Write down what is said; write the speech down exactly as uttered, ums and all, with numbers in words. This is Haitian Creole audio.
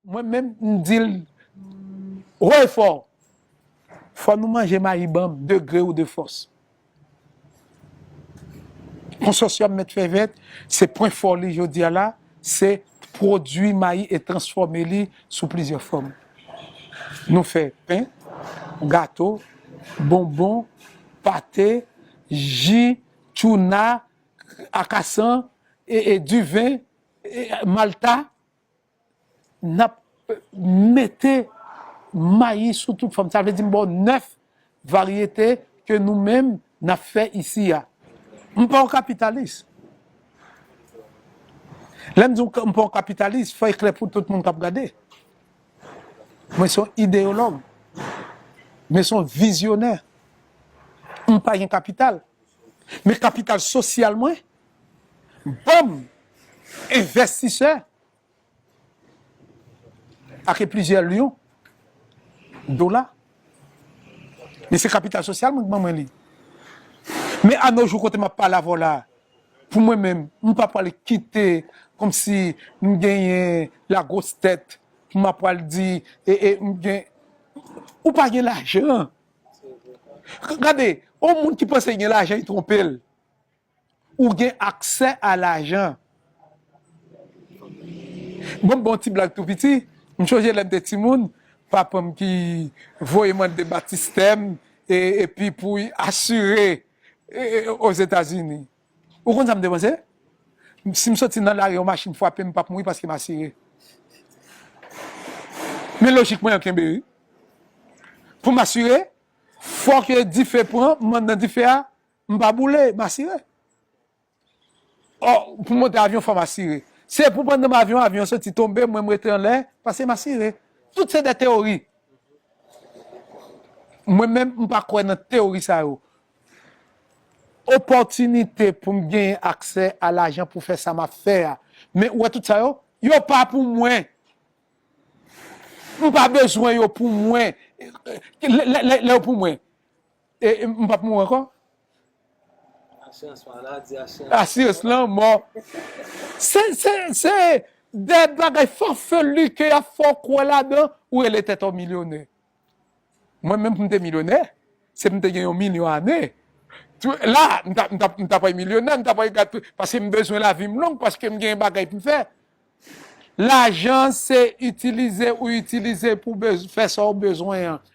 Mwen menm, m di l wo e fò, fò nou manje mayi ban m, de gré ou de fòs. Konsosyòm Mèt Fè Vèt, se pwen fò li jodi a la, se pwodui mayi e transfòme li sou plizyè fòm. Nou fè pen, gato, bonbon, pate, ji, tchouna, akasan, e, e diven, e malta. N ap mete mayi sou tout fòm. Sa vle di m ba w nèf varyete ke nou menm n ap fè isi a. M pa yon kapitalis. Lè m di w m pa yon kapitalis, fò e klè pou tout moun k ap gade. Mwen se yon ideyològ. Mwen se yon vizyonè. M pa gen kapital. Men kapital sosyal mwen, ban m envestisè ak plizyè lyon dola. Men se kapital sosyal mwen ki ban mwen li. Men anojou kote m ap pale avè w la, pou mwen menm, m pa pral kite kòmsi m genyen lagwos tèt pou m ap pral di, e, e, m gen, ou pa gen lajan. Gade, yon moun ki panse gen lajan, li twonpe l. Ou gen aksè a lajan. Bon, bon ti blag tou piti. M sonje lè m te timoun, papa m ki voye m anndan batistè m, e, epi pou asire, e, e, Ozetazini. Ou konn sa m te panse? Si m soti nan lari, yon machin frape m, m p ap mouri paske m asire. Men lojik mwen an kenbe, wi. Pou m asire, fò ke dife pran, m anndan dife a, m pa boule, m asire. Ò, pou monte avyon, fò m asire. Se pou pandan m avyon, avyon soti tonbe, mwen m rete anlè, paske m asire. Tout se de teyori. Mwen menm, m pa kwè nan teyori sa yo. Opòtinite pou m genyen aksè a lajan pou fè sa m ap fè a. Men ou wè tout sa yo, yo pa pou mwen. M pa bezwen yo pou mwen. Lè, lè, lè, lè yo pou mwen, e, e, m p ap mouri ankò. Asirans maladi, asirans. Asirans lanmò. Se, se, se de bagay fafeli ke y ap fè w kwè ladan, ou rele tèt ou milyonè. Mwen menm pou m te milyonè, se pou m te gen yon milyon ane. Tou, la, m t ap, m t ap, m t ap milyonè, m t ap gade, paske m bezwen lavi m long, paske m gen bagay pou m fè. Lajan se itilize ou itilize pou bez-, fè sa w bezwen an.